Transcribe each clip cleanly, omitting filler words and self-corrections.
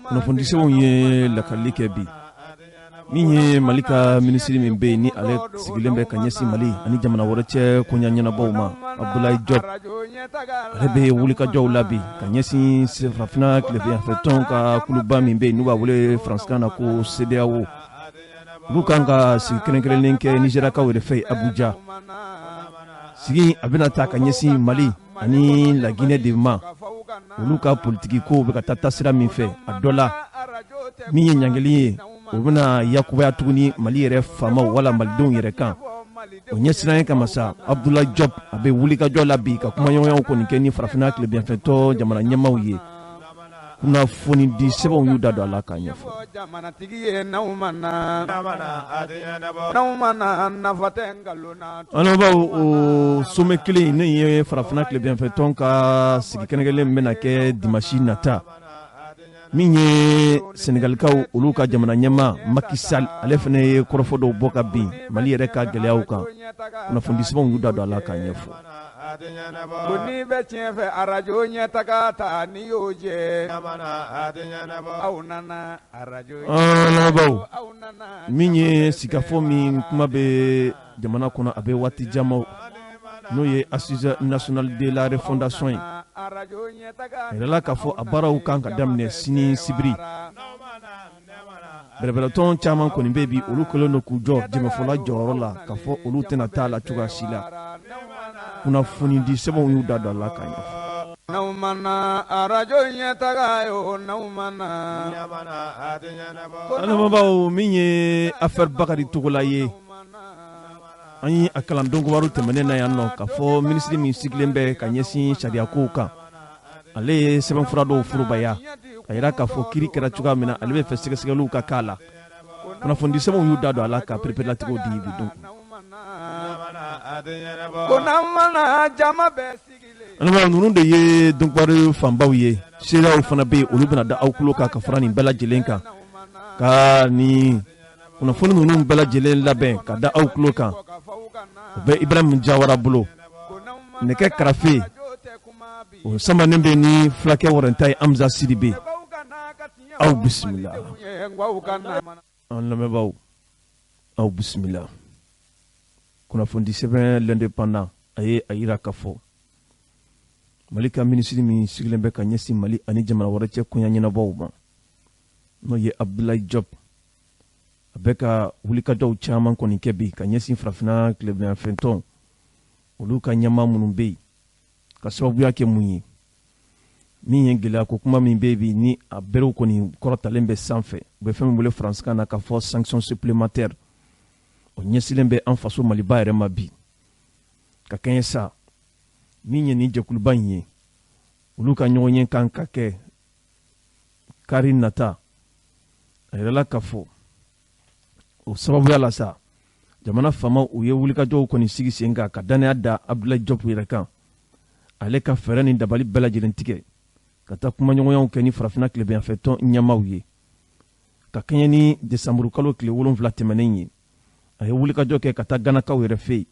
Kunnafonidisɛbɛnw ye lakalili kɛ bi. Min ye Mali ka minisiri min bɛ yen, ni ale sigilen bɛ ka ɲɛsin Mali ani jamana wɛrɛ cɛ koɲa ɲɛnabɔw ma, Abdoulaye Diop, ale bɛ wulikajɔw la bi ka ɲɛsin farafinna tilebinyanfɛ ka kuluba min bɛ yen, n'u b'a wele faransikan na ko CEDEAO. Olu kan ka sigi kɛrɛnkɛrɛnnen kɛ Nizeriyakaw yɛrɛ fɛ Abuja. Sigi a bɛna ta ka ɲɛsin Mali ani Laginɛ de ma, olu ka politiki kow bɛ ka taa taasira min fɛ. A dɔ la, min ye ɲangili ye, o bɛna yakubaya tuguni Mali yɛrɛ faamaw wala malidenw yɛrɛ kan. O ɲɛsiranɲɛ kama sa, Abdoulaye Diop, a bɛ wulikajɔ la bi ka kumaɲɔgɔnyaw kɔni kɛ ni farafinna tilebinyanfɛtɔn jamana ɲɛmaaw ye. Kunnafoni di sɛbɛnw y'u da don a la k'a ɲɛfɔ. An lamɛnbaaw, o sommet kelen ne ye farafinna tilebinyanfɛtɔn ka sigi kɛrɛnkɛrɛnnen bɛna kɛ dimanche nata. Min ye Senegalikaw, olu ka jamana ɲɛmaa Macky Sall, ale fana ye kɔrɔfɔ dɔw bɔ ka bin Mali yɛrɛ ka gɛlɛyaw kan. Kunnafoni sɛbɛnw y'u da don a la k'a ɲɛfɔ. Ko n'i bɛ tiɲɛ fɛ, arajo ɲɛtaga ta ni y'o jɛ, aw nana arajo. An lamɛnbaaw, min ye sigikafɔ min kuma bɛ jamana kɔnɔ, a bɛ waati janma, n'o ye Assise nationale de la refondation ye, a yirala k'a fɔ a baaraw kan ka daminɛ sini sibiri. Bɛrɛbɛrɛtɔn caman kɔni bɛ bi, olu kɛlen don k'u jɔ jɛmɛfɔla jɔyɔrɔ la k'a fɔ olu tɛna taa la cogoya si la. Kunnafoni di sɛbɛnw y'u da don a la k'a ɲɛfɔ. N'aw ma na arajo ɲɛtaga ye o, n'aw ma na. An lamɛnbaaw, min ye affaire Bakari Togola ye, an ye a kalan donkibaru tɛmɛnen na yan nɔ k'a fɔ minisiri min sigilen bɛ ka ɲɛsin sariyakow kan, ale ye sɛbɛnfura dɔw forobaya a yira k'a fɔ kiri kɛra cogoya min na, ale bɛ fɛ sɛgɛsɛgɛliw ka k'a la. Kunnafoni sɛbɛnw y'u da don a la ka pereperelatigɛw di bi don. Ko n'an mana jama bɛɛ sigilen. An lamɛnbaaw, ninnu de ye donkibaru fanbaw ye. Seereyaw fana bɛ yen, olu bɛna da aw tulo kan ka fara nin bɛɛ lajɛlen kan, ka nin kunnafoni ninnu bɛɛ lajɛlen labɛn ka da aw tulo kan, o bɛ Ibrahim Jawara bolo. Nɛgɛ karafe, o samanen bɛ ni fulakɛ wɔrɔnta ye, Hamza Sidibe. Aw bisimila, an lamɛnbaaw, aw bisimila. Kunnafoni sɛbɛn L'Indépendant, a ye a yira k'a fɔ Mali ka minisiri min sigilen bɛ ka ɲɛsin Mali ani jamana wɛrɛ cɛ koɲa ɲɛnabɔw ma, n'o ye Abdoulaye Diop, a bɛ ka wulikajɔw caman kɔni kɛ bi ka ɲɛsin farafinna tilebinyanfɛntɔn olu ka ɲɛmaa minnu bɛ yen, ka sababuya kɛ mun ye? Min ye gɛlɛya ko kuma min bɛ bi, ni a berew kɔni kɔrɔtalen bɛ sanfɛ, u bɛ fɛn min wele faransikan na k'a fɔ sanction supplémentaire, o ɲɛsilen bɛ an faso Maliba yɛrɛ ma bi. Ka kɛɲɛ sa min ye nin jɛkuluba in ye, olu ka ɲɔgɔn ye kan ka kɛ kari nata. A yirala k'a fɔ o sababuya la sa, jamana faamaw, u ye wulikajɔw kɔni sigi sen kan ka dannaya da Abdoulaye Diop yɛrɛ kan, ale ka fɛɛrɛ ni dabali bɛɛ lajɛlen tigɛ ka taa kumaɲɔgɔnyaw kɛ ni farafinna tilebinyanfɛtɔn ɲɛmaaw ye. Ka kɛɲɛ ni desanburu kalo tile 7 tɛmɛnen ye, a ye wulikajɔ kɛ ka taa Ganakaw yɛrɛ fɛ yen.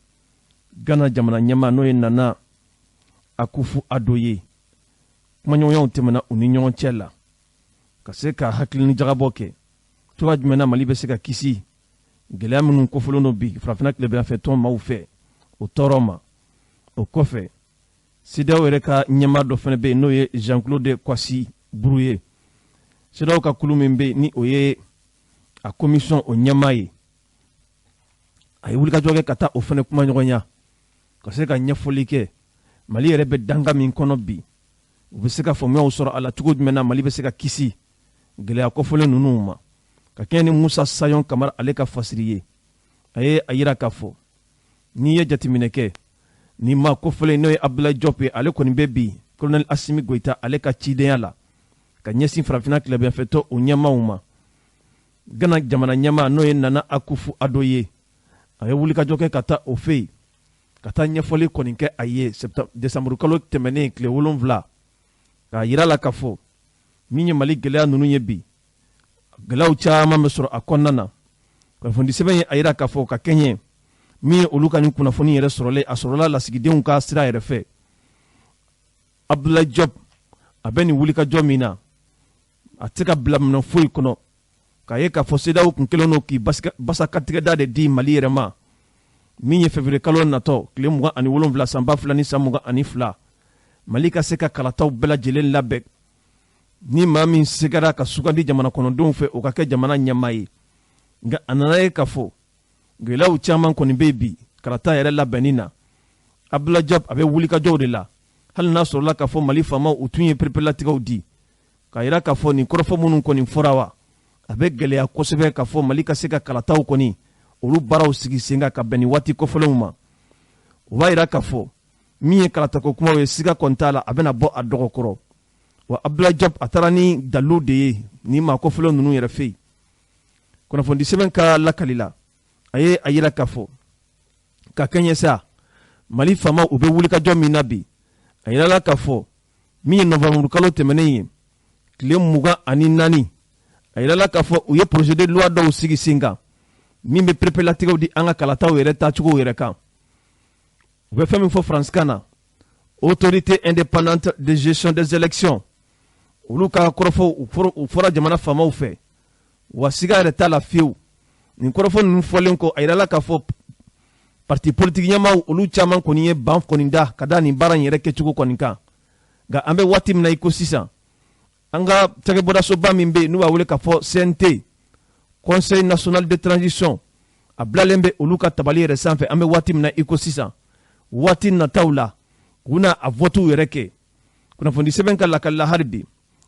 Gana jamana ɲɛmaa, n'o ye Nana Akufu Ado ye, kumaɲɔgɔnyaw tɛmɛna u ni ɲɔgɔn cɛ la ka se ka hakilini jagabɔ kɛ cogoya jumɛn na Mali bɛ se ka kisi gɛlɛya minnu kofɔlen don bi farafinna tilebinyanfɛtɔn maaw fɛ, o tɔɔrɔ ma. O kɔfɛ, CEDEAO yɛrɛ ka ɲɛmaa dɔ fana bɛ yen, n'o ye Jean Claude Kouassi Brou ye, CEDEAO ka kulu min bɛ yen, ni o ye a commission o ɲɛmaa ye, a ye wulikajɔ kɛ ka taa o fana kumaɲɔgɔnya ka se ka ɲɛfɔli kɛ Mali yɛrɛ bɛ danga min kɔnɔ bi, u bɛ se ka faamuyaw sɔrɔ a la cogo jumɛn na Mali bɛ se ka kisi gɛlɛya kɔfɔlen ninnu ma. Ka kɛɲɛ ni Musa Sayon Kamara ale ka fasiri ye, a ye a yira k'a fɔ n'i ye jateminɛ kɛ ni maa kofɔlen, n'o ye Abdoulaye Diop ye, ale kɔni bɛ bi colonel Assimi Goïta ale ka cidenya la ka ɲɛsin farafinna tilebinyanfɛtɔn o ɲɛmaaw ma. Gana jamana ɲɛmaa, n'o ye Nana Akufu Ado ye, a ye wulikajɔ kɛ ka taa o fɛ yen ka taa ɲɛfɔli kɔni kɛ a ye desanburu kalo tɛmɛnen tile 7, k'a yira la k'a fɔ min ye Mali gɛlɛya ninnu ye bi, gɛlɛyaw caman bɛ sɔrɔ a kɔnɔna na. Kunnafoni sɛbɛn ye a yira k'a fɔ ka kɛɲɛ min ye olu ka nin kunnafoni yɛrɛ sɔrɔlen, a sɔrɔla lasigidenw ka sira yɛrɛ fɛ. Abdoulaye Diop, a bɛ nin wulikajɔ min na, A tɛ se ka bila minɛn foyi kɔnɔ k'a ye k'a fɔ CEDEAO kun kɛlen don k'i basakatigɛda de di Mali yɛrɛ ma, min ye février kalo natɔ tile 27 san 2022, Mali ka se ka kalataw bɛɛ lajɛlen labɛn. Ni maa min segara ka sugandi jamana kɔnɔdenw fɛ, o ka kɛ jamana ɲɛmaa ye. Nka a nana ye k'a fɔ gɛlɛyaw caman kɔni bɛ bi kalata yɛrɛ labɛnni na. Abdoulaye Diop a bɛ wulikajɔw de la, hali n'a sɔrɔla k'a fɔ Mali faamaw u tun ye pereperelatigɛw di k'a yira k'a fɔ nin kɔrɔfɔ minnu kɔni fɔra wa, a bɛ gɛlɛya kosɛbɛ k'a fɔ Mali ka se ka kalataw kɔni olu baaraw sigi sen kan ka bɛn nin waati kɔfɔlenw ma. O b'a yira k'a fɔ min ye kalatako kumaw ye, siga kɔni t'a la, a bɛna bɔ a dɔgɔkɔrɔ. Wa Abdoulaye Diop a taara ni dalilu de ye nin maa kɔfɔlenw ninnu yɛrɛ fɛ yen. Kunnafoni sɛbɛn ka lakali la, a ye a yira k'a fɔ ka kɛɲɛ sa Mali faamaw u bɛ wulikajɔ min na bi, a yirala k'a fɔ min ye novembre kalo tɛmɛnen ye tile 24, a yirala k'a fɔ u ye projet de loi dɔw sigi sen kan min bɛ pereperelatigɛw di an ka kalataw yɛrɛ taacogo yɛrɛ kan. U bɛ fɛn min fɔ faransikan na, autorité indépendante de gestion des élections, olu ka kɔrɔfɔw u fɔra jamana faamaw fɛ, wa siga yɛrɛ t'a la fiyewu. Nin kɔrɔfɔ ninnu fɔlen kɔ, a yirala k'a fɔ parti politique ɲɛmaaw olu caman kɔni ye ban kɔni da ka da nin baara in yɛrɛ kɛcogo kɔni kan. Nka an bɛ waati min na i ko sisan, an ka cakɛbɔdasoba min bɛ yen n'u b'a wele k'a fɔ CNT, Conseil national de transition, a bilalen bɛ olu ka tabali yɛrɛ sanfɛ. An bɛ waati min na i ko sisan, waati nataw la u na a votew yɛrɛ kɛ. Kunnafoni sɛbɛn ka lakali la hali bi,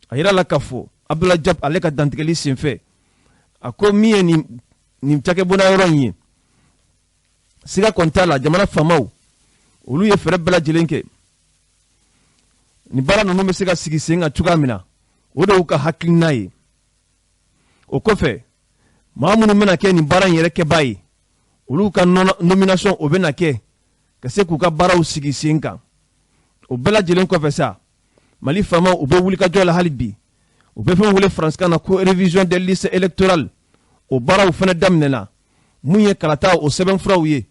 a yirala k'a fɔ Abdoulaye Diop ale ka dantigɛli senfɛ, a ko min ye nin cakɛbɔda yɔrɔ in ye, siga kɔni t'a la, jamana faamaw olu ye fɛɛrɛ bɛɛ lajɛlen kɛ nin baara ninnu bɛ se ka sigi sen kan cogoya min na, o de y'u ka hakilina ye. O kɔfɛ, maa minnu bɛna kɛ nin baara in yɛrɛ kɛbaa ye, olu ka nomination o bɛna kɛ ka se k'u ka baaraw sigi sen kan. O bɛɛ lajɛlen kɔfɛ sa, Mali faamaw u bɛ wulikajɔ la hali bi. U bɛ fɛn wele faransikan na ko révision des listes électorales, o baaraw fana daminɛna. Mun ye kalata o sɛbɛnfuraw ye,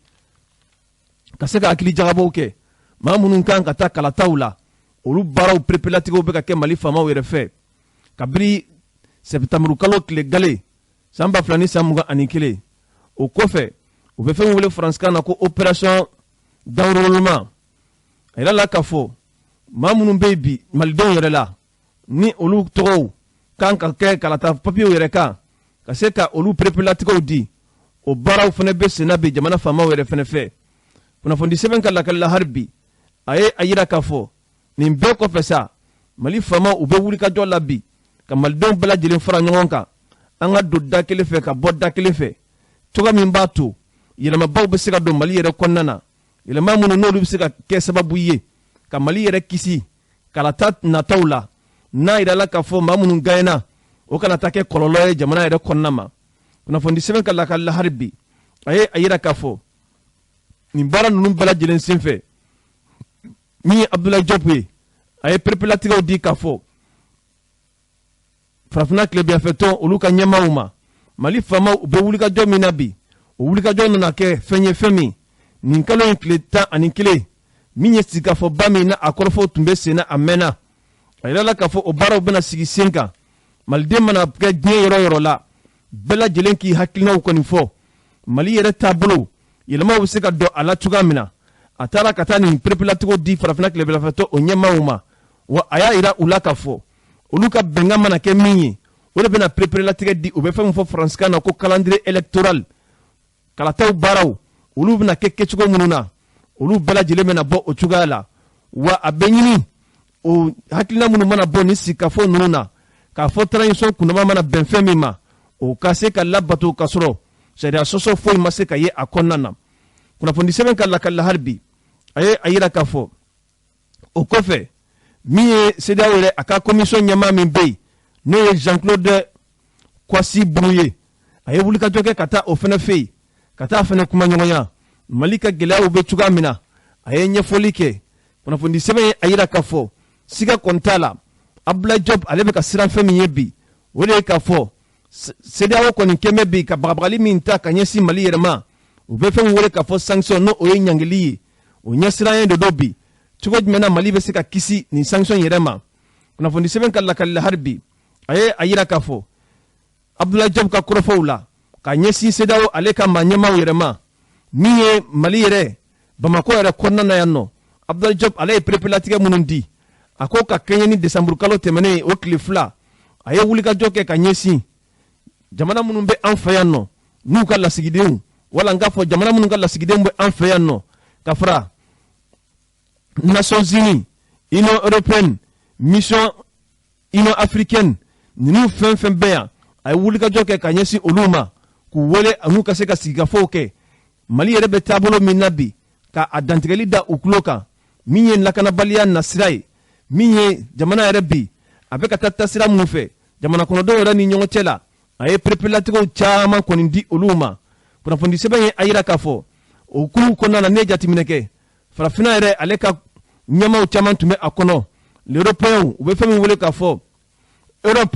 ka se ka hakili jagabɔw kɛ maa minnu kan ka taa kalataw la, olu baaraw pereperelatigɛw bɛ ka kɛ Mali faamaw yɛrɛ fɛ kabini sɛptanburu kalo tile gale san 2021. O kɔfɛ, u bɛ fɛn wele faransikan na ko opération d'enrôlement. A yirala k'a fɔ maa minnu bɛ yen bi malidenw yɛrɛ la, ni olu tɔgɔw kan ka kɛ kalata papiyew yɛrɛ kan, ka se ka olu pereperelatigɛw di, o baaraw fana bɛ senna bi jamana faamaw yɛrɛ fana fɛ. Kunnafoni sɛbɛn ka lakali la hali bi, a ye a yira k'a fɔ nin bɛɛ kɔfɛ sa, Mali faamaw u bɛ wulikajɔ la bi ka malidenw bɛɛ lajɛlen fara ɲɔgɔn kan, an ka don da kelen fɛ ka bɔ da kelen fɛ, cogoya min b'a to yɛlɛmabaw bɛ se ka don Mali yɛrɛ kɔnɔna na, yɛlɛma minnu n'olu bɛ se ka kɛ sababu ye ka Mali yɛrɛ kisi kalata nataw la, n'a yirala k'a fɔ maa minnu gagné o kana taa kɛ kɔlɔlɔ ye jamana yɛrɛ kɔnɔna ma. Kunnafoni sɛbɛn ka lakali la hali bi, a ye a yira k'a fɔ nin baara ninnu bɛɛ lajɛlen senfɛ, min ye Abdoulaye Diop ye, a ye pereperelatigɛw di k'a fɔ farafinna tilebinyanfɛtɔn olu ka ɲɛmaaw ma, Mali faamaw u bɛ wulikajɔ min na bi, o wulikajɔ nana kɛ fɛn ye fɛn min nin kalo in tile 11, min ye sigikafɔba min na a kɔrɔfɔw tun bɛ sen na a mɛnna. A yirala k'a fɔ o baaraw bɛna sigi sen kan. Maliden mana kɛ diɲɛ yɔrɔ yɔrɔ la, bɛɛ lajɛlen k'i hakilinaw kɔni fɔ Mali yɛrɛ taabolo yɛlɛmaw bɛ se ka don a la cogoya min na. A taara ka taa nin pereperelatigɛw di farafinna tilebinyanfɛtɔn o ɲɛmaaw ma, wa a y'a yira u la k'a fɔ olu ka bɛnkan mana kɛ min ye, o de bɛna pereperelatigɛ di. U bɛ fɛn min fɔ faransikan na ko calendrier électoral, kalataw baaraw olu bɛna kɛ kɛcogo minnu na, olu bɛɛ lajɛlen bɛna bɔ o cogoya la. Wa a bɛ ɲini o hakilina minnu mana bɔ nin sigikafɔ ninnu na, k'a fɔ transition kundama mana bɛn fɛn min ma, o ka se ka labato ka sɔrɔ sariya sɔsɔ foyi ma se ka ye a kɔnɔna na. Kunnafoni sɛbɛn ka lakali la hali bi, a ye a yira k'a fɔ o kɔfɛ, min ye CEDEAO yɛrɛ a ka commission ɲɛmaa min bɛ yen, n'o ye Jean-Claude Kwasi Buru ye, a ye wulikajɔ kɛ ka taa o fana fɛ yen, ka taa fana kuma ɲɔgɔnya Mali ka gɛlɛyaw bɛ cogoya min na. A ye ɲɛfɔli kɛ. Kunnafoni sɛbɛn ye a yira k'a fɔ siga kɔni t'a la, Abdoulaye Diop ale bɛ ka siran fɛn min ye bi, o de ye k'a fɔ CEDEAO kɔni kɛn bɛ bi ka bagabagali min ta ka ɲɛsin Mali yɛrɛ ma, u bɛ fɛn min wele k'a fɔ sanction, n'o ye ɲangili ye, o ɲɛsiranɲɛ de don bi. Cogo jumɛn na Mali bɛ se ka kisi nin sanction yɛrɛ ma? Kunnafoni sɛbɛn ka lakali la hali bi, A ye a yira k'a fɔ Abdoulaye Diop ka kɔrɔfɔw la ka ɲɛsin CEDEAO ale ka maa ɲɛmaaw yɛrɛ ma, min ye Mali yɛrɛ Bamakɔ yɛrɛ kɔnɔna na yan nɔ. Abdoulaye Diop ale ye pereperelatigɛ minnu di, a ko ka kɛɲɛ ni desanburukalo tɛmɛnen o tile 2, a ye wulikajɔ kɛ ka ɲɛsin jamana minnu bɛ an fɛ yan nɔ n'u ka lasigidenw, wala n k'a fɔ jamana minnu ka lasigidenw bɛ an fɛ yan nɔ, ka fara Nations Unies, Union européenne, mission Union africaine, ninnu fɛn fɛn bɛ yan, a ye wulikajɔ kɛ ka ɲɛsin olu ma k'u wele n'u ka se ka sigikafɔw kɛ Mali yɛrɛ bɛ taabolo min na bi, ka a dantigɛli da u tulo kan, min ye lakanabaliya nasira ye, min ye jamana yɛrɛ bi a bɛ ka taa taasira minnu fɛ jamana kɔnɔdenw yɛrɛ ni ɲɔgɔn cɛ la. A ye pereperelatigɛw caman kɔni di olu ma. Kunnafoni sɛbɛn ye a yira k'a fɔ o kulu kɔnɔna na, ne ye jateminɛ kɛ, farafinna yɛrɛ ale ka ɲɛmaaw caman tun bɛ a kɔnɔ. L'Européen, u bɛ fɛn min wele k'a fɔ Europe,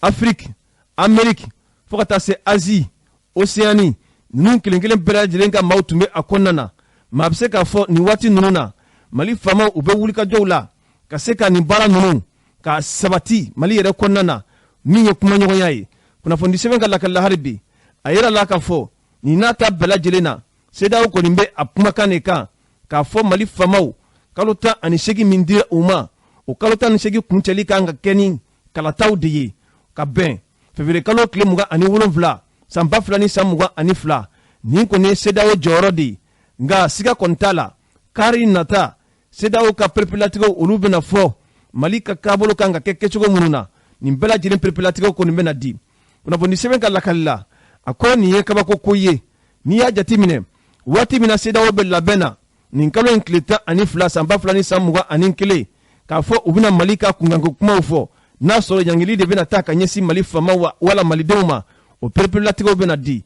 Afrique, Amérique, fo ka taa se Asie, Océanie, ninnu kelen kelen bɛɛ lajɛlen ka maaw tun bɛ a kɔnɔna na. Maa bɛ se k'a fɔ nin waati ninnu na, Mali faamaw u bɛ wulikajɔw la ka se ka nin baara ninnu ka sabati Mali yɛrɛ kɔnɔna na, min ye kumaɲɔgɔnya ye. Kunnafoni sɛbɛn ka lakalila hali bi, a yira la k'a fɔ nin n'a ta bɛɛ lajɛlen na, CEDEAO kɔni bɛ a kumakan de kan k'a fɔ Mali faamaw kalo 18 min dira u ma, o kalo 18 kuncɛli kan ka kɛ ni kalataw de ye ka bɛn février kalo tile 27 san 2022. Nin kɔni ye CEDEAO jɔyɔrɔ de ye, nka siga kɔni t'a la, kari nata CEDEAO ka pereperelatigɛw olu bɛna fɔ Mali ka taabolo kan ka kɛ kɛcogo minnu na, nin bɛɛ lajɛlen pereperelatigɛw kɔni bɛna di. Kunnafoni sɛbɛn ka lakali la, a ko nin ye kabako ko ye. N'i y'a jateminɛ, waati min na CEDEAO bɛ labɛn na nin kalo in tile 12 san 2021, k'a fɔ u bɛna Mali ka kunkanko kumaw fɔ, n'a sɔrɔ ɲangili de bɛna taa ka ɲɛsin Mali faamaw wala malidenw ma, o pereperelatigɛw bɛna di.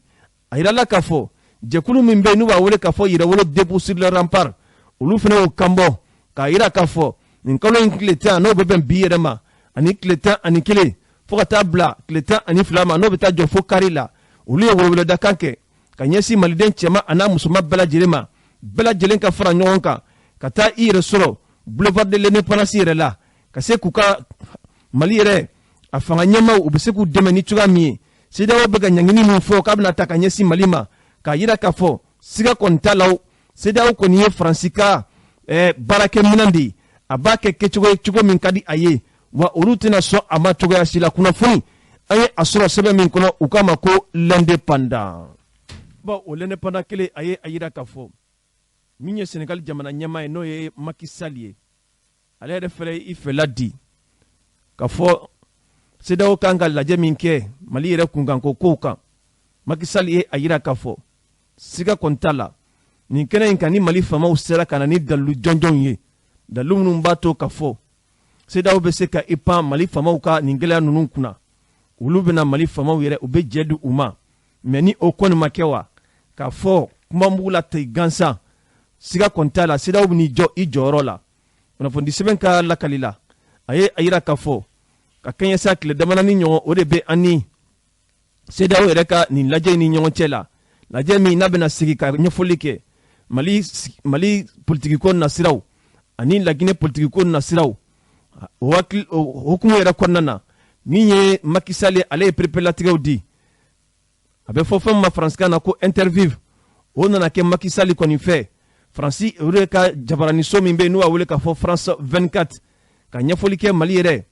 A yirala k'a fɔ jɛkulu min bɛ yen n'u b'a wele k'a fɔ Yɛrɛwolo debout sur le rempart, olu fana y'o kanbɔ k'a yira k'a fɔ nin kalo in tile 10, n'o bɛ bɛn bi yɛrɛ ma, ani tile 11 fo ka taa bila tile 12 ma, n'o bɛ taa jɔ fo kari la, olu ye weleweledakan kɛ ka ɲɛsin maliden cɛman a n'a musoman bɛɛ lajɛlen ma, bɛɛ lajɛlen ka fara ɲɔgɔn kan ka taa i yɛrɛ sɔrɔ boulevard de l'Indépendance yɛrɛ la, ka se k'u ka Mali yɛrɛ a fanga ɲɛmaaw u bɛ se k'u dɛmɛ ni cogoya min ye. CEDEAO bɛ ka ɲangini min fɔ k'a bɛna ta ka ɲɛsin Mali ma, k'a yira k'a fɔ siga kɔni t'a la, o CEDEAO kɔni ye Faransi ka baarakɛminɛn de ye, a b'a kɛ kɛcogo ye cogo min ka di a ye, wa olu tɛna sɔn a ma cogoya si la. Kunnafoni an ye a sɔrɔ sɛbɛn min kɔnɔ, u k'a ma ko L'Indépendant. Bon, o L'Indépendant kelen, a ye a yira k'a fɔ min ye Sénégal jamana ɲɛmaa ye, n'o ye Macky Sall ye, ale yɛrɛ fɛnɛ i fɛla di k'a fɔ CEDEAO kan ka lajɛ min kɛ Mali yɛrɛ kunkanko kow kan. Macky Sall ye a yira k'a fɔ siga kɔni t'a la, nin kɛnɛ in kan, ni Mali faamaw sera ka na ni dalilu jɔnjɔnw ye, dalilu minnu b'a to k'a fɔ CEDEAO bɛ se ka i pan Mali faamaw ka nin gɛlɛya ninnu kunna, olu bɛna Mali faamaw yɛrɛ u bɛ jɛ di u ma. Mɛ ni o kɔni ma kɛ, wa k'a fɔ kuma mugu la ten gansan, siga kɔni t'a la, CEDEAO bɛ n'i jɔ i jɔyɔrɔ la. Kunnafoni sɛbɛn ka lakali la, a ye a yira k'a fɔ ka kɛɲɛ sa tile damadɔni ɲɔgɔn o de bɛ an ni CEDEAO yɛrɛ ka nin lajɛ ni ɲɔgɔn cɛ la, lajɛ min n'a bɛna sigi ka ɲɛfɔli kɛ Mali politikiko nasiraw ani Laginɛ politikiko nasiraw. O hakili o hukumu yɛrɛ kɔnɔna na, min ye Macky Sall, ale ye pereperelatigɛw di, a bɛ fɔ fɛn min ma faransikan na ko interview, o nana kɛ Macky Sall kɔni fɛ Faransi olu ka jabaraniso min bɛ yen n'u b'a wele k'a fɔ France 24, ka ɲɛfɔli kɛ Mali yɛrɛ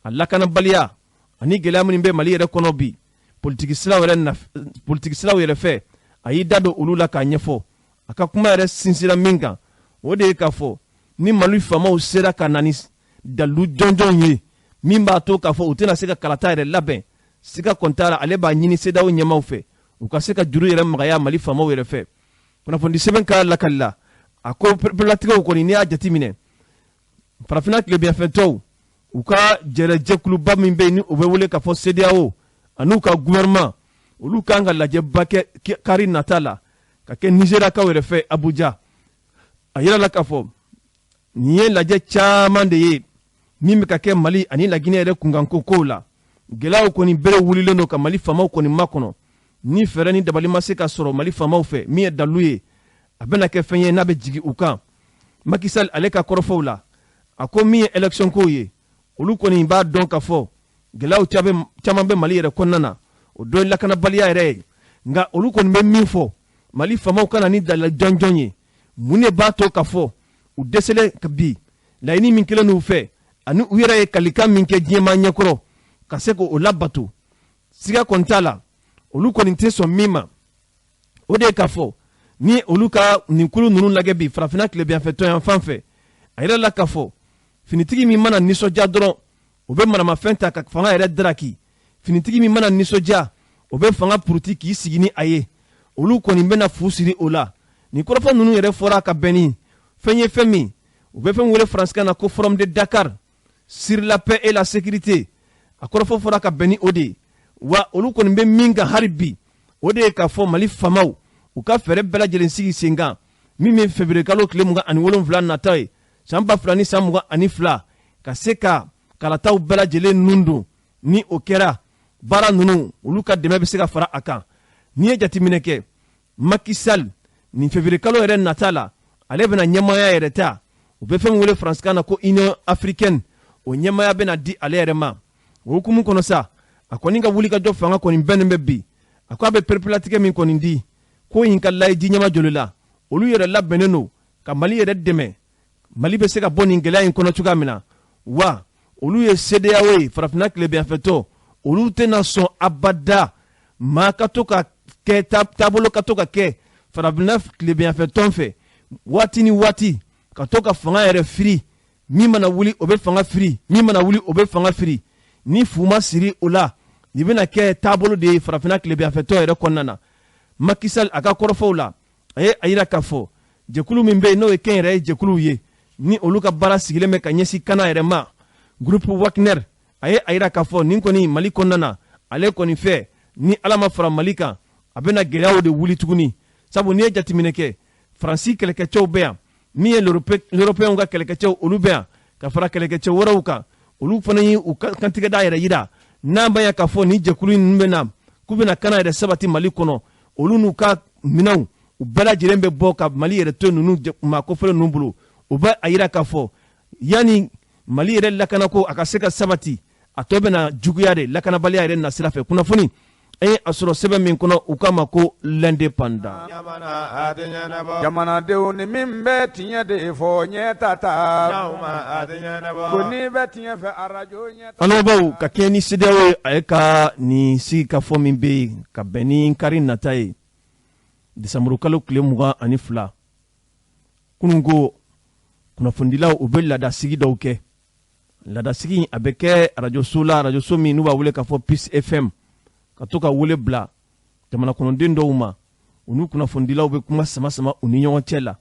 a lakanabaliya ani gɛlɛya minnu bɛ Mali yɛrɛ kɔnɔ bi politiki siraw yɛrɛ, politiki siraw yɛrɛ fɛ. A y'i da don olu la k'a ɲɛfɔ. A ka kuma yɛrɛ sinsinra min kan, o de ye k'a fɔ ni Mali faamaw sera ka na ni dalilu jɔnjɔnw ye min b'a to k'a fɔ u tɛna se ka kalata yɛrɛ labɛn, siga kɔni t'a la, ale b'a ɲini CEDEAO ɲɛmaaw fɛ u ka se ka juru yɛrɛ magaya Mali faamaw yɛrɛ fɛ. Kunnafoni sɛbɛn ka lakali la, a ko pereperelatigɛw kɔni, n'i y'a jateminɛ, farafinna tilebinyanfɛtɔw u ka jɛrɛjɛkuluba min bɛ yen ni u bɛ wele k'a fɔ CEDEAO an'u ka gouvernement, olu kan ka lajɛba kɛ kari nata la ka kɛ Nizeriyakaw yɛrɛ fɛ Abuja. A yirala k'a fɔ nin ye lajɛ caman de ye min bɛ ka kɛ Mali ani Laginɛ yɛrɛ kunkanko kow la. Gɛlɛyaw kɔni bere wulilen don ka Mali faamaw kɔni makɔnɔ. Ni fɛɛrɛ ni dabali ma se ka sɔrɔ Mali faamaw fɛ min ye dalilu ye, a bɛna kɛ fɛn ye n'a bɛ jigin u kan. Macky Sall ale ka kɔrɔfɔw la, a ko min ye élection kow ye, olu kɔni b'a dɔn k'a fɔ Gɛlɛyaw caman bɛ Mali yɛrɛ kɔnɔna na, o dɔ ye lakanabaliya yɛrɛ ye. Nka olu kɔni bɛ min fɔ, Mali faamaw ka na ni dalila jɔnjɔn ye. Mun de b'a to k'a fɔ u dɛsɛlen bi laɲini min kɛlen n'u fɛ ani u yɛrɛ ye kalikan min kɛ diɲɛmaa ɲɛkɔrɔ ka se k'o labato? Siga kɔni t'a la, olu kɔni tɛ sɔn min ma, o de ye k'a fɔ ni olu ka nin kulu ninnu lajɛ bi farafinna tilebinyanfɛ yan fan fɛ, a yɛrɛ la k'a fɔ finitigi min mana nisɔndiya dɔrɔn, o bɛ maramafɛn ta ka fanga yɛrɛ daraki. Finitigi min mana nisɔndiya, o bɛ fanga puruti k'i sigi ni a ye. Olu kɔni bɛna fu siri o la. Nin kɔrɔfɔ ninnu yɛrɛ fɔra ka bɛn ni fɛn ye, fɛn min u bɛ fɛn wele faransikan na ko Forum de Dakar sur la paix et la sécurité. A kɔrɔfɔ fɔra ka bɛn ni o de ye. Wa olu kɔni bɛ min kan hali bi, o de ye k'a fɔ Mali faamaw u ka fɛɛrɛ bɛɛ lajɛlen sigi sen kan min bɛ février kalo tile 27 nata ye san 2022, ka se ka kalataw bɛɛ lajɛlen nun don. Ni o kɛra, baara ninnu, olu ka dɛmɛ bɛ se ka fara a kan. N'i ye jateminɛ kɛ, Macky Sall, nin février kalo yɛrɛ nata la, ale bɛna ɲɛmaaya yɛrɛ ta. U bɛ fɛn min wele faransikan na ko Union africaine, o ɲɛmaaya bɛna di ale yɛrɛ ma. O hukumu kɔnɔ sa, a kɔni ka wulikajɔ fanga kɔni bɛnnen bɛ bi. A ko a bɛ perepelatigɛ min kɔni di ko in ka layi ji ɲɛma joli la, olu yɛrɛ labɛnnen don ka Mali yɛrɛ dɛmɛ, Mali bɛ se ka bɔ nin gɛlɛya in kɔnɔ cogoya min na. Wa olu ye CEDEAO ye, farafinna tilebinyanfɛtɔ, olu tɛna sɔn abada maa ka to ka kɛ taabolo ka to ka kɛ farafinna tilebinyanfɛtɔn fɛ waati ni waati, ka to ka fanga yɛrɛ firi. Min mana wuli, o bɛ fanga firi, min mana wuli, o bɛ fanga firi. Ni fu ma siri o la, nin bɛna kɛ taabolo de ye farafinna tilebinyanfɛtɔn yɛrɛ kɔnɔna na. Macky Sall, a ka kɔrɔfɔw la, a ye a yira k'a fɔ jɛkulu min bɛ yen, n'o ye kɛnyɛrɛye jɛkuluw ye, ni olu ka baara sigilen bɛ ka ɲɛsin kana yɛrɛ ma, groupe Wagner, a ye a yira k'a fɔ nin kɔni Mali kɔnɔna na, ale kɔni fɛ, ni Ala ma fara Mali kan, a bɛna gɛlɛyaw de wuli tuguni. Sabu n'i ye jateminɛ kɛ, Faransi kɛlɛkɛcɛw bɛ yan, min ye l'Européenw ka kɛlɛkɛcɛw, olu bɛ yan ka fara kɛlɛkɛcɛ wɛrɛw kan. Olu fana ye u kantigɛda yɛrɛ yira n'a ma ya k'a fɔ nin jɛkulu ninnu bɛ na k'u bɛna kana yɛrɛ sabati Mali kɔnɔ. Olu n'u ka minɛnw, u bɛɛ lajɛlen bɛ bɔ ka Mali yɛrɛ to ninnu maa kofɔlen ninnu bolo. U bɛ a yira k'a fɔ yanni Mali yɛrɛ lakanako a ka se ka sabati, a tɔ bɛna juguya de lakanabaliya yɛrɛ nasira fɛ. Kunnafoni an ye a sɔrɔ sɛbɛn min kɔnɔ, u k'a ma ko L'Indépendant. Jamanadenw, ni min bɛ tiɲɛ de fɔ, ɲɛ ta ta ko n'i bɛ tiɲɛ fɛ, arajo ɲɛ. An ka kɛ ni CEDEAO ye, a ye ka nin sigikafɔ min bɛ yen ka bɛn ni kari nata ye, desanburukalo tile 22, kunun ko kunnafonidilaw, u bɛ laadasigi dɔw kɛ. Laadasigi a bɛ kɛ arajoso la, arajoso min n'u b'a wele k'a fɔ Peace FM, ka to ka wele bila jamana kɔnɔden dɔw ma, u n'u kunnafonidilaw bɛ kuma sama sama u ni ɲɔgɔn cɛ la.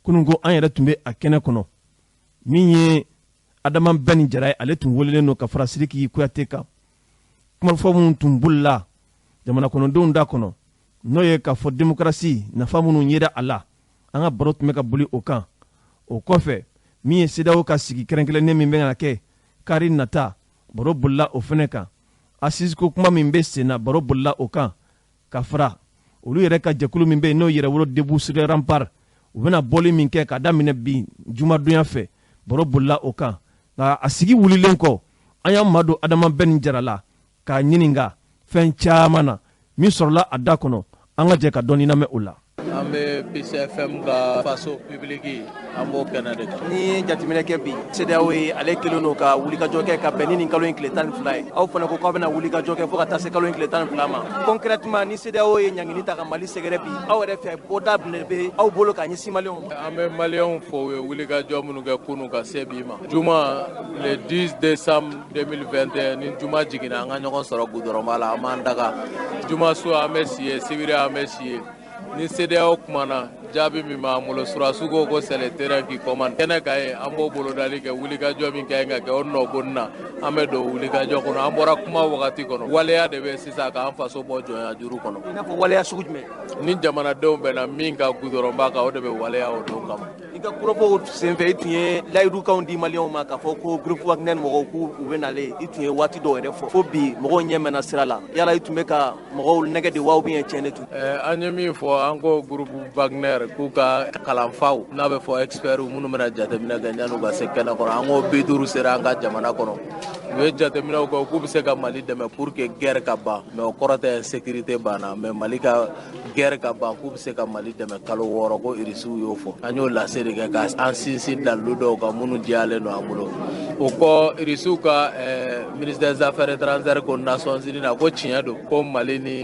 Kunun ko an yɛrɛ tun bɛ a kɛnɛ kɔnɔ. Min ye Adama Bɛni Jara ye, ale tun welelen don ka fara Sidiki Kuyate kan. Kumafɔ minnu tun bolila jamana kɔnɔdenw da kɔnɔ, n'o ye k'a fɔ démocratie nafa minnu yera a la, an ka baro tun bɛ ka boli o kan. O kɔfɛ, min ye CEDEAO ka sigi kɛrɛnkɛrɛnnen min bɛ ka kɛ kari nata, baro bolila o fɛnɛ kan. Assise ko kuma min bɛ sen na, baro bolila o kan, ka fara olu yɛrɛ ka jɛkulu min bɛ yen, n'o Yɛrɛwolo Debout sur les Remparts, u bɛna bɔli min kɛ ka daminɛ bi jumadonya fɛ, baro bolila o kan. Nka a sigi wulilen kɔ, an y'an madon Adama Bɛni Jara la k'a ɲininka fɛn caman na min sɔrɔla a da kɔnɔ. An ka jɛ ka dɔɔni lamɛn o la. An bɛ PCFM ka face au public, an b'o kɛnɛ de kan. Ni ye jateminɛ kɛ bi, CEDEAO ye ale kelen don ka wulikajɔ kɛ ka bɛn ni nin kalo in tile 12 ye. Aw fana ko k'aw bɛna wulikajɔ kɛ fo ka taa se kalo in tile 12 ma. Concrètement, ni CEDEAO ye ɲangini ta ka Mali sɛgɛrɛ bi, aw yɛrɛ fɛ, bɔda bɛ aw bolo ka ɲɛsin Maliyɛnw ma? An bɛ Maliyɛnw fo, u ye wulikajɔ minnu kɛ kunun ka se bi ma. Juma le 10 décembre 2021, ni juma jiginna, an ka ɲɔgɔn sɔrɔ goudronba la, an b'an daga. Juma su an bɛ si yen, sibiri an bɛ si yen. Ni CEDEAO kumana, jaabi min b'an bolo, surasiw ko ko c'est le terrain qui commande. Kɛnɛ kan yen, an b'o bolodali kɛ. Wulikajɔ min ka ɲi ka kɛ, o nɔgɔni na, an bɛ don wulikajɔ kɔnɔ. An bɔra kuma wagati kɔnɔ, waleya de bɛ sisan k'an faso bɔ jɔnya juru kɔnɔ. I n'a fɔ waleya sugu jumɛn? Ni jamanadenw bɛnna min kan goudronba kan, o de bɛ waleya o don kama. I ka kɔrɔfɔw senfɛ, i tun ye layidukanw di Maliyɛnw ma k'a fɔ ko groupe Wagner mɔgɔw k'u u bɛ nalen. I tun ye waati dɔw yɛrɛ fɔ, fo bi mɔgɔw ɲɛ mɛnna sira la. Yala i tun bɛ ka mɔgɔw nɛgɛ de wa, ou bien tiɲɛ de tun? An ye min fɔ, an ko groupe Wagner k'u ka kalanfaw n'a bɛ fɔ experts minnu bɛna jateminɛ kɛ yan'u ka se kɛnɛ kɔnɔ, an ko 50 sera an ka jamana kɔnɔ. U ye jateminɛw kɛ k'u bɛ se ka Mali dɛmɛ pour que guerre ka ban, mais o kɔrɔ tɛ insécurité banna, mais Mali ka guerre ka ban k'u bɛ se ka Mali dɛmɛ kalo 6, ko Irisiw y'o fɔ. An y'o lase de kɛ k'an sinsin dalilu dɔw kan minnu diyalen don an bolo. O kɔ, Irisiw ka ministre des affaires étrangères ko Nations Unies na ko tiɲɛ don ko Mali ni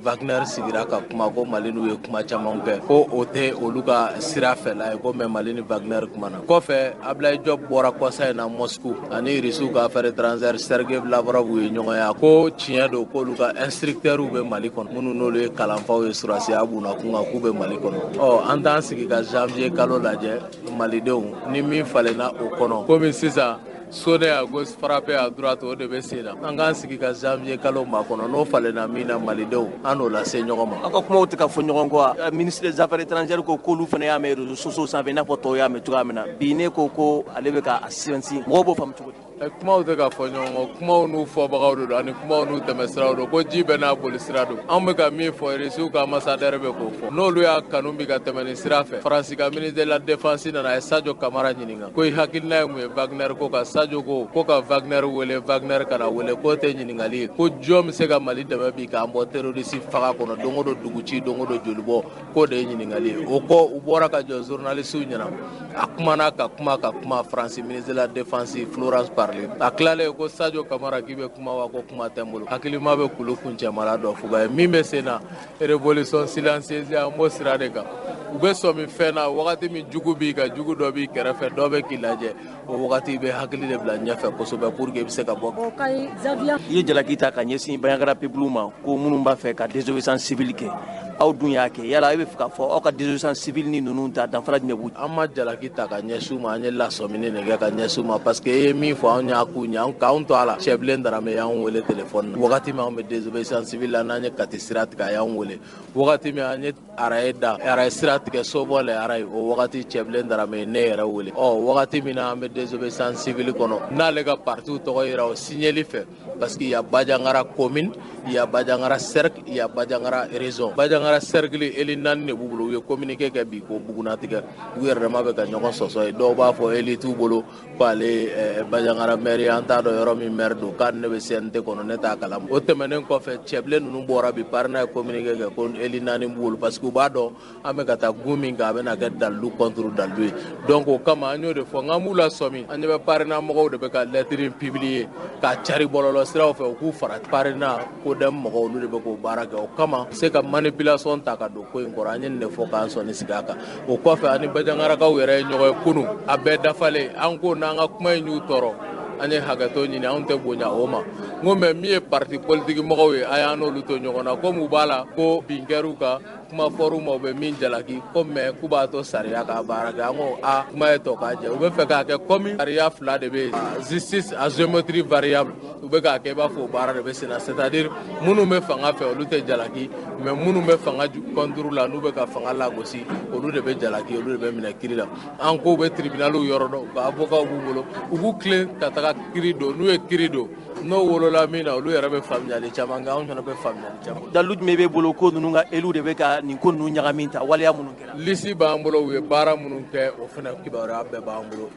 Wagner sigira ka kuma, ko Mali n'u ye kuma caman kɛ, ko o tɛ olu ka sira fɛla ye, ko mais Mali ni Wagner kumana. Kɔfɛ, Ablaye Diop bɔra kɔsa in na Moscou ani Irisiw ka affaires étrangères Sergei Lavrov ye ɲɔgɔn ye, ko tiɲɛ don k'olu ka instructeurs bɛ Mali kɔnɔ, minnu n'olu ye kalanfaw ye surasiya bunna kun kan, k'u bɛ Mali kɔnɔ. Ɔ, an t'an sigi ka janvier kalo lajɛ, malidenw ni min falenna o kɔnɔ, komi sisan sonner à gauche frapper à droite, o de bɛ sen na. An k'an sigi ka janvier kalo makɔnɔ, n'o falenna min na, malidenw an n'o lase ɲɔgɔn ma. Aw ka kumaw tɛ ka fɔ ɲɔgɔn kɔ. Ministre des affaires étrangères ko k'olu fana y'a mɛn réseaux sociaux sanfɛ i n'a fɔ tɔw y'a mɛn cogoya min na. Bi ne ko ko ale bɛ ka a sinsin, mɔgɔw b'o faamu cogo di? Kumaw tɛ ka fɔ ɲɔgɔn kɔ, kumaw n'u fɔbagaw de don ani kumaw n'u tɛmɛsiraw don, ko ji bɛɛ n'a boli sira don. Anw bɛ ka min fɔ, Irisiw ka ambassadeur bɛ k'o fɔ, n'olu y'a kanu bi ka tɛmɛ nin sira fɛ. Faransi ka ministre de la défense nana, a ye Sadio Kamara ɲininka ko i hakilina ye mun ye Wagner ko kan. Sadio ko ka Wagner wele, Wagner kana wele, k'o tɛ ɲininkali ye, ko jɔn bɛ se ka Mali dɛmɛ bi k'an bɔ terroriste faga kɔnɔ, don o don dugu ci, don o don joli bɔ, k'o de ye ɲininkali ye. O kɔ, u bɔra ka jɔ journaliste ɲɛna, a kumana ka kuma ka kuma, Faransi ministre de la défense Florence Parly a tilalen ko Sadio Kamara k'i bɛ kuma wa, ko kuma tɛ n bolo. Hakilima bɛ kulu kuncɛmala dɔ fuga ye min bɛ sen na, révolution silencieuse, an b'o sira de kan. U bɛ sɔmi fɛn na wagati min jugu b'i kan, jugu dɔ b'i kɛrɛfɛ, dɔ bɛ k'i lajɛ, o wagati i bɛ hakili de bila ɲɛfɛ kosɛbɛ pour que i bɛ se ka bɔ. I ye jalaki ta ka ɲɛsin Bandiagara peuple ma ko minnu b'a fɛ ka désobéissance civile kɛ, aw dun y'a kɛ, yala e bɛ fɛ k'a fɔ aw ka désobéissance civile ni ninnu ta danfara jumɛn b'u? An ma jalaki ta ka ɲɛsin u ma, an ye lasɔmini de kɛ ka ɲɛsin u ma, parce que e ye min fɔ anw y'a k'u ɲɛ, k'anw to a la. Cɛbilen Darame y'anw wele téléphone na wagati min anw bɛ désobéissance civile la, n'an ye Kati sira tigɛ, a y'anw wele. Wagati min an ye araye da, araye sira tigɛ, sobɔ le araye, o wagati Cɛbilen Darame ne yɛrɛ wele. Ɔ, wagati min na an bɛ désobéissance civile kɔnɔ, n'ale ka parti tɔgɔ yira o signeli fɛ, parce qu'il y a Bandiagara commune, il y a Bandiagara cercle, il y a Bandiagara région. Bandiagara cercle élu 4 de b'u bolo, u ye communiqué kɛ bi ko bugunatigɛ, u yɛrɛ dama bɛ ka ɲɔgɔn sɔsɔ ye. Dɔw b'a fɔ élu t'u bolo k'ale Bandiagara maire, an t'a dɔn yɔrɔ min maire don, k'ale ne bɛ CNT kɔnɔ, ne t'a kalama. O tɛmɛnen kɔfɛ, Cɛbilen ninnu bɔra bi PARENA ye communiqué kɛ ko élu 4 b'u bolo, parce que u b'a dɔn an bɛ ka taa gun min kan, a bɛna kɛ dalilu contre dalilu ye. Donc o kama an y'o de fɔ, n'an b'u lasɔmi, an ɲɛ bɛ PARENA mɔgɔw de bɛ ka lettre publier k'a cari bɔlɔlɔ siraw fɛ, u k'u fara PARENA CODEM mɔgɔw, olu de bɛ k'o baara kɛ. O kama se ka manipulation ta ka don ko in kɔrɔ, an ye nin de fɔ k'an sɔnni sigi a kan. O kɔfɛ, ani Bandiagarakaw yɛrɛ ye ɲɔgɔn ye kunun, a bɛɛ dafalen, an ko n'an ka kuma in y'u tɔɔrɔ, an ye hakɛto ɲini, anw tɛ bonya o ma. N ko mais min ye parti politique mɔgɔw ye, a y'an n'olu to ɲɔgɔn na, komi u b'a la ko bin kɛr'u kan, kuma fɔr'u ma, u bɛ min jalaki, ko mais k'u b'a to sariya k'a baara kɛ. An ko a kuma ye tɔ k'a jɛ, u bɛ fɛ k'a kɛ komi sariya fila de bɛ yen, justice à géométrie variable, u bɛ k'a kɛ i b'a fɔ o baara de bɛ sen na, c'est à dire minnu bɛ fanga fɛ olu tɛ jalaki, mais minnu bɛ fanga contre la, n'u bɛ ka fanga lagosi, olu de bɛ jalaki, olu de bɛ minɛ kiri la. An ko u bɛ tribunaliw yɔrɔ dɔn, u ka avocat b'u bolo, u b'u tilen ka taga kiri don, n'u ye kiri don, n'o wolola min na, olu yɛrɛ bɛ faamuyali caman kɛ, anw fana bɛ faamuyali caman. Dalilu jumɛn b'e bolo ko ninnu ka élu de bɛ ka nin ko ninnu ɲagami ta waleya minnu kɛra? Liste b'an bolo, u ye baara minnu kɛ, o fana kibaruya bɛɛ b'an bolo.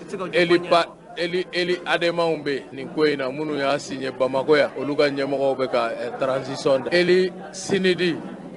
Élu ADEMAw bɛ nin ko in na, minnu y'a signé Bamakɔ yan, olu ka ɲɛmɔgɔw bɛ ka transition da. Élu CNID,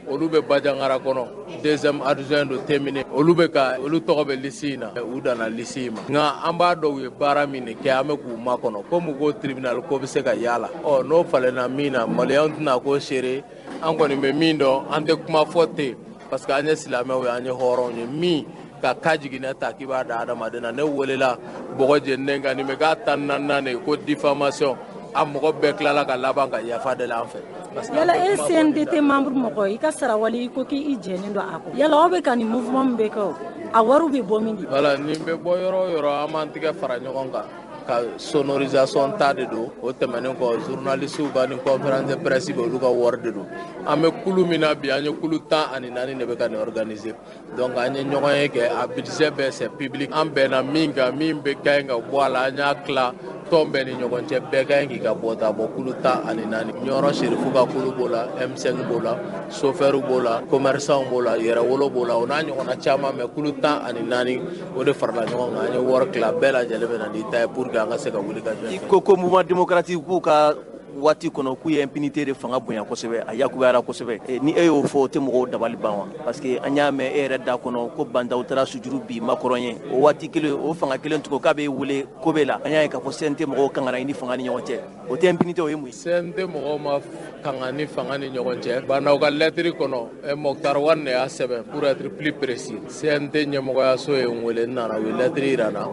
olu bɛ Bandiagara kɔnɔ, deuxième adjoint don Temine, olu bɛ ka olu tɔgɔ bɛ liste in na, u danna liste in ma. Nka an b'a dɔn u ye baara min de kɛ, an bɛ k'u makɔnɔ, komi ko tribunal ko bɛ se ka y'a la. Ɔ, n'o falenna min na, maloya tɛna ko seere. An kɔni bɛ min dɔn, an tɛ kuma fɔ ten, parce que an ye silamɛw ye, an ye hɔrɔnw ye. Min ka ka jiginɛ ta k'i b'a da adamaden na, ne welela bɔgɔ jeninen kan, nin bɛ k'a 14nan de ye ko diffamation, a mɔgɔ bɛɛ tilala ka laban ka yafa deli an fɛ. Yala e CNDT membre mɔgɔ, i ka sarawali, i ko k'i jɛnnen don a kɔ, yala aw bɛ ka nin mouvement min bɛ kɛ, o a wariw bɛ bɔ min di? Voilà, nin bɛ bɔ yɔrɔ o yɔrɔ, an b'an tigɛ fara ɲɔgɔn kan ka sonorisation ta de don. O tɛmɛnen kɔ, journalistes ka ni conférence de presse bɛ, olu ka wari de don. An bɛ kulu min na bi, an ye kulu 14 de bɛ ka nin organiser, donc an ye ɲɔgɔn ye kɛ, a budget bɛɛ c'est public. An bɛnna min kan, min bɛ ka ɲi ka bɔ a la, an y'a tila. Tɔn bɛɛ ni ɲɔgɔn cɛ, bɛɛ ka ɲi k'i ka bɔta bɔ. Kulu 14, Ɲɔrɔ Serifu ka kulu b'o la, M5 b'o la, chauffeur b'o la, commerçant b'o la, yɛrɛwolo b'o la, o n'a ɲɔgɔnna caman. Mais kulu 14, o de farala ɲɔgɔn kan. An ye wari tila, bɛɛ lajɛlen bɛ na n'i ta ye pour que an ka se ka wuli ka jɔ. I ko mouvement démocratique k'u ka waati kɔnɔ, k'u ye impunité de fanga bonya kosɛbɛ, a yakubayara kosɛbɛ. Ni e y'o fɔ, o tɛ mɔgɔw dabali ban wa? Parce que an y'a mɛn e yɛrɛ da kɔnɔ ko Bah N'Daw taara sujuru bi Macron ye. O waati kelen, o fanga kelen tugun, k'a bɛ wele ko bɛ la. An y'a ye k'a fɔ CNT mɔgɔw kangara i ni fanga ni ɲɔgɔn cɛ. O tɛ impunité, o ye mun ye? CNT mɔgɔw ma kanga ni fanga ni ɲɔgɔn cɛ. Bah N'Daw ka lettre kɔnɔ, Moctar Ouane de y'a sɛbɛn, pour être plus précis. CNT ɲɛmɔgɔyaso ye n wele, n nana, u ye lettre yira n na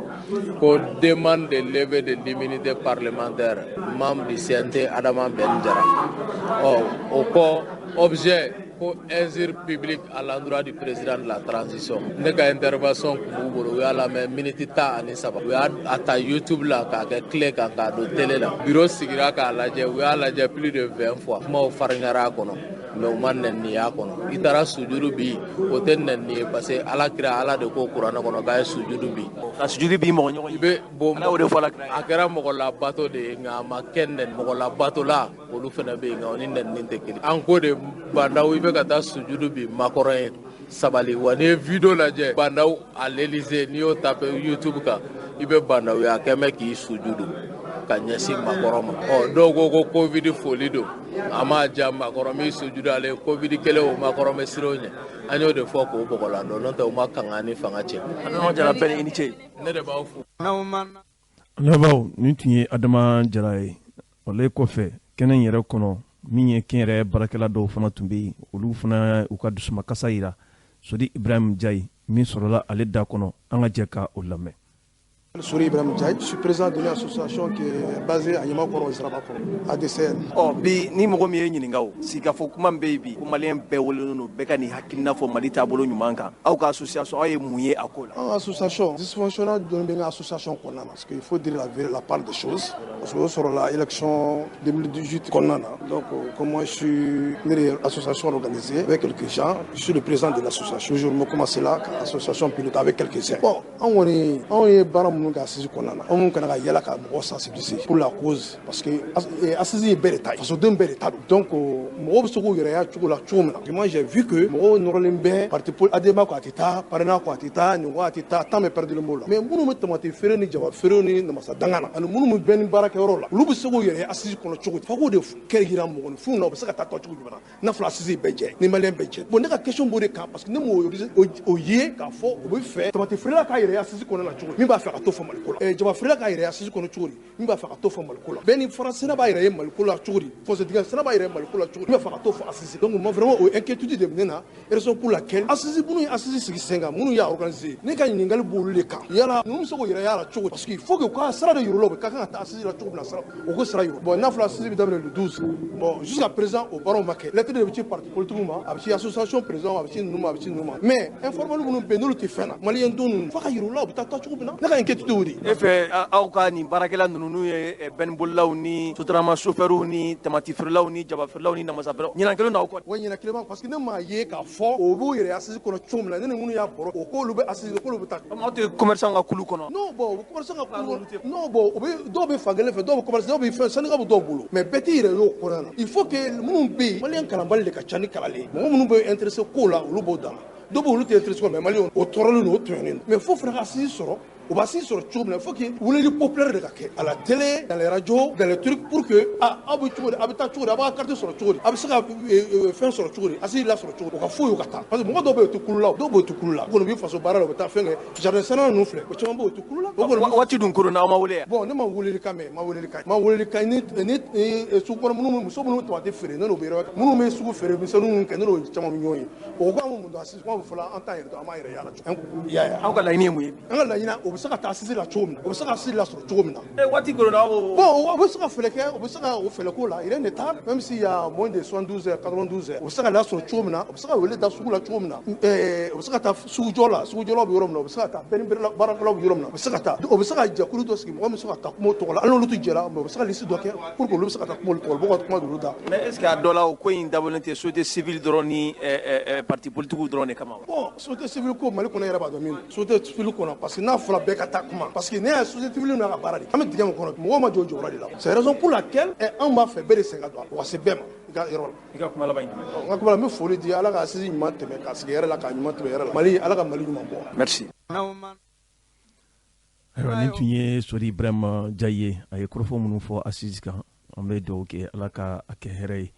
ko demande de levée de l'immunité parlementaire, membre du CNT Adama Ben Diarra. Ɔ, o kɔ, objet ko injure publique à l'endroit du président de la transition. Ne ka intervention kun b'u bolo, u y'a lamɛn miniti 13. U y'a ta YouTube la k'a kɛ clé kan k'a don télé la. Bureau sigira k'a lajɛ, u y'a lajɛ plus de 20 fois. Kumaw farinyara a kɔnɔ, mais u ma nɛni y'a kɔnɔ. I taara sujudu bi, o tɛ nɛni ye, parce que Ala kira, Ala de ko kuranɛ kɔnɔ k'a ye sujudu bi. Ka sujudu bi mɔgɔ ɲɔgɔn i bɛ bon. Ala y'o de fɔ Ala kira. A kɛra mɔgɔ labato de ye, nka a ma kɛ nɛni. Mɔgɔ labato la, olu fana bɛ yen, nka o ni nɛni tɛ kelen. An ko de, Bah N'Daw, i bɛ ka taa sujudu bi Macron ye, sabali wa. N'i ye vidéo lajɛ, Bah N'Daw à l'Élysée, n'i y'o taper YouTube kan, i bɛ Bah N'Daw ye, a kɛn bɛ k'i sujudu ka ɲɛsin Macron ma. Ɔ, dɔw ko Covid foli don, a m'a diya Macron min sujudu ale Covid kelen o, Macron bɛ siran o ɲɛ. An y'o de fɔ k'o bɔgɔla dɔn, n'o tɛ u ma kanga ni fanga cɛ. Adama Jara bɛɛ, i ni ce. Ne de b'aw fo. Lamɛnbaaw, nin tun ye Adama Jara ye. Ale kɔfɛ, kɛnɛ in yɛrɛ kɔnɔ, min ye kɛnyɛrɛ baarakɛla dɔw fana tun bɛ yen, olu fana u ka dusumakasa yira. Sodi Ibrahim Jayi min sɔrɔla ale da kɔnɔ, an ka jɛ ka o lamɛn. Souri Ibrahim Diaye, je suis président d'une association qui est basée à Ɲamakɔrɔ, Sirabakɔrɔ, ADCN. Ɔ bi, ni mɔgɔ min ye ɲininka, o sigikafɔ kuma min bɛ yen bi, ko maliyɛn bɛɛ welelen don, bɛɛ ka nin hakilina fɔ Mali taabolo ɲuman kan, aw ka association, aw ye mun ye a ko la? An association, dysfonctionnement dɔɔni bɛ n ka association kɔnɔna na, parce qu'il faut dire la vérité, la part des choses, parce que o sɔrɔla élection 2018 kɔnɔna na. Donc comme moi je suis ne de ye association organisée avec quelques gens, je suis le président de l'association. Toujours me commencé là ka association pilote avec quelques-uns. Bon, an kɔni, anw ye baara minnu kɛ assise kɔnɔna na, anw kana ka yala ka mɔgɔw sensibiliser pour la cause, parce que assise ye bɛɛ de ta ye, fasoden bɛɛ de ta don. Donc mɔgɔw bɛ se k'u yɛrɛ ya cogo la cogo min na, moi j'ai vu que mɔgɔw nɔrɔlen bɛ parti politique, ADEMA ko a tɛ taa, PARENA ko a tɛ taa, nin ko a tɛ taa, temps bɛ perdu b'o la. Mais minnu bɛ tamati feere ni jaba feere ni namasa danga na, ani minnu bɛ bɛn ni baarakɛyɔrɔ la, olu bɛ se k'u yɛrɛ ye assise kɔnɔ cogo di? Fo k'o de kɛ yira mɔgɔninfinw na, u bɛ se ka taa tɔ cogo jumɛn na n'a fɔra assise bɛɛ jɛ ni maliyɛn bɛɛ jɛ. Bon, ne ka question b'o de kan, parce que ne m'o o ye k'a fɔ u bɛ fɛ tamati feerela k'a yɛrɛ ye assise kɔnɔ la cogo di, min b'a fɛ ka to fɔ Maliko la, jaba feerela k'a yɛrɛ ye assise kɔnɔ cogo di, min b'a fɛ ka to fɔ Maliko la, bɛɛ ni fara sɛnɛ b'a yɛrɛ ye Maliko la cogo di, fossé dingɛ sɛnɛ b'a yɛrɛ ye Maliko la cogo di, min b'a fɛ ka to fɔ assise. Donc moi vraiment, o inquiétude de bɛ ne na, raison pour laquelle assise minnu ye assise sigi sen kan, minnu y'a organiser, ne ka ɲininkali b'olu de kan: yala ninnu bɛ se k'o yɛrɛ y'a la cogo di? Parce que il faut que u ka sira de yir'u la, u bɛ ka kan ka taa assise la cogo min na, sira o ko sira yir'u. Bon, n'a fɔra assise bɛ daminɛ le 12, bon, jusqu'à présent o baaraw ma kɛ. Lettre de bɛ ci parti politique ma, a bɛ ci association président ma, a bɛ ci ninnu ma, a bɛ ci ninnu ma, mais informel minnu bɛ yen, n'olu tɛ fɛn na, maliyɛn denw ninnu, fo ka yir'u la u bɛ taa cogo min na. Ne ka inquiétude y'o de ye. E fɛ, aw ka nin baarakɛla ninnu, n'u ye bɛnbolilaw ni sotarama sofɛriw ni tamati feerelaw ni jaba feerelaw ni namasa feerelaw, ɲinan kelen don aw kɔ? Wa, ɲinan kelen ma, parce que ne m'a ye k'a fɔ o b'u yɛrɛ assise kɔnɔ cogo min na. Ne ni minnu y'a bɔrɔ o k'olu bɛ assise, k'olu bɛ taa. Aw tɛ commerçant ka kulu kɔnɔ? Non, bon, u bɛ commerçant ka kulu kɔnɔ. Non, bon, u bɛ dɔw bɛ fankelen fɛ, dɔw bɛ commerçant, dɔw bɛ fɛn syndicat bɛ dɔw bolo, mais bɛɛ t'i yɛrɛ y'o kɔnɔna na. Il faut que minnu bɛ yen, maliyɛn kalanbali de ka ca ni kalalen, mɔgɔ minnu bɛ intéressé ko la, olu b'o dan na, dɔw bɛ olu tɛ intéressé ko, mais maliyɛnw o tɔɔrɔlen don, o tɔɲɔnen don. Mais fo fana ka assise sɔrɔ, u b'a assise sɔrɔ cogo min na, il faut que weleli populaire de ka kɛ à la télé, dans les radios, dans les trucs, pour que ah, aw bɛ cogo di, a bɛ taa cogo di, a b'a carte sɔrɔ cogo di, a bɛ se ka fɛn sɔrɔ cogo di, assise la sɔrɔ cogo di, o ka foyi o ka taa. Parce que mɔgɔ dɔw bɛ yen, o tɛ kulu la, dɔw bɛ yen, o tɛ kulu la, o kɔni bɛ faso baara la, u bɛ taa fɛn kɛ. Jardin sɛnɛ ninnu filɛ, o caman bɛ yen, o tɛ kulu la, o kɔni. Waati dun koronna, aw ma wele yan? Bon, ne ma weleli kan mɛn, ma weleli kan ni sugu kɔnɔ minnu, muso minnu tamati feere, ne n'o bɛ yɔrɔ minnu bɛ sugu feere misɛnninw kɛ, ne n'o caman bɛ ɲɔgɔn ye. O ko an bɛ mun dɔn assise kuma bɛ fɔ la, an t'an yɛrɛ dɔn, an b'an yɛrɛ yala cogo i y'a ye? Aw ka laɲini ye mun ye bi? An ka laɲini, o bɛ se ka taa assise la cogo min na, o bɛ se ka assise lasɔrɔ cogo min na. Waati koronna, aw. Bon, o bɛ se ka fɛlɛ kɛ, o bɛ se ka o fɛlɛ ko la, rien n'est tard, même s'il y a moins de 72 heures, 92 heures, o bɛ se ka lasɔrɔ cogo min na, o bɛ se ka wele da sugu la cogo min na, o bɛ se ka taa sugujɔ la, sugujɔlaw bɛ yɔrɔ min na, o bɛ se ka taa bɛɛ ni baarakɛlaw bɛ yɔrɔ min na, o bɛ se ka taa, o bɛ se ka jɛkulu dɔ sigi, mɔgɔ min bɛ se ka taa kuma o tɔgɔ la, hali n'olu tɛ jɛra, mais o bɛ se ka liste dɔ kɛ pour que olu bɛ se ka taa kuma olu tɔgɔ la, u b'u ka kuma d'olu da. Mais est ce que a dɔ la, o ko in dabɔlen tɛ société civile dɔrɔn ni parti politique dɔrɔn de kama wa? Bon, société civile ko, Mali kɔnɔ yɛrɛ b'a dɔn min don société civile kɔnɔ, parce que n'a fɔra Bɛɛ ka taa kuma, parce que ne y'a société civile n'a ka baara de, an bɛ dingɛ min kɔnɔ, mɔgɔw ma jɔ jɔyɔrɔ de la. C'est raison pour laquelle anw b'a fɛ bɛɛ de sen ka don a la, o ka se bɛɛ ma i ka yɔrɔ la. I ka kuma laban ye jumɛn? N ka kuma la, n bɛ foli di. Ala ka assise ɲuman tɛmɛ, k'a sigi hɛrɛ la, k'a ɲuman tɛmɛ hɛrɛ la. Mali, Ala ka Mali ɲuman bɔ. Merci. Ayiwa, nin tun ye Sori Ibrahima Jayi ye. A ye kɔrɔfɔ minnu fɔ assise kan, an bɛ dugawu kɛ, Ala ka a kɛ hɛrɛ ye.